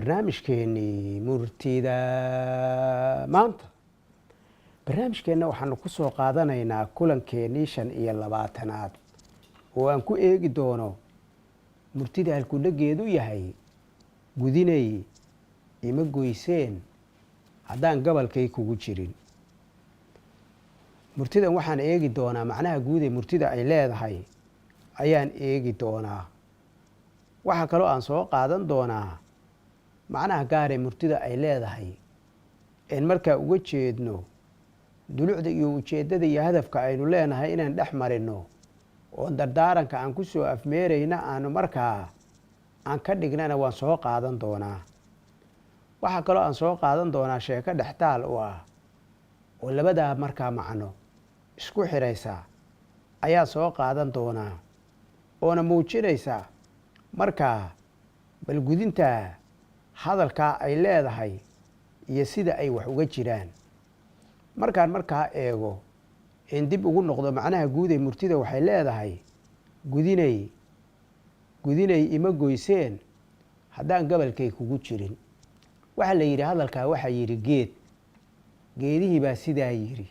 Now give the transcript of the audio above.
Barnaamijkeenii murtida maanta, barnaamijkeenna waxaanu ku soo qaadanaynaa kulankeenii 25aad oo aan ku eegi doono murtida halkudhageedu yahay "Gudinay ima goyseen haddaan gabalkay kugu jirin". Murtidan waxaan eegi doonaa macnaha guud ee murtida ay leedahay ayaan eegi doonaa. Waxaa kaloo aan soo qaadan doonaa macnaha gaar ee murtida ay leedahay een markaa uga jeedno dulucda iyo ujeeddada iyo hadafka aynu leenahay inaan dhex marino, oon dardaaranka aan ku soo afmeerayna aanu markaa aan ka dhignana waan soo qaadan doonaa. Waxaa kaloo aan soo qaadan doonaa sheeko dhextaal u ah oo labadaa markaa macno isku xiraysa ayaa soo qaadan doonaa, oona muujinaysa markaa bal gudinta hadalkaa ay leedahay iyo sida ay wax uga jiraan. Markaan markaa eego een dib ugu noqdo macnaha guud ee murtida, waxay leedahay: "Gudinay, gudinay ima goyseen haddaan gabalkay kugu jirin". Waxaa la yidhi hadalkaa waxaa yidhi geed, geedihii baa sidaa yidhi.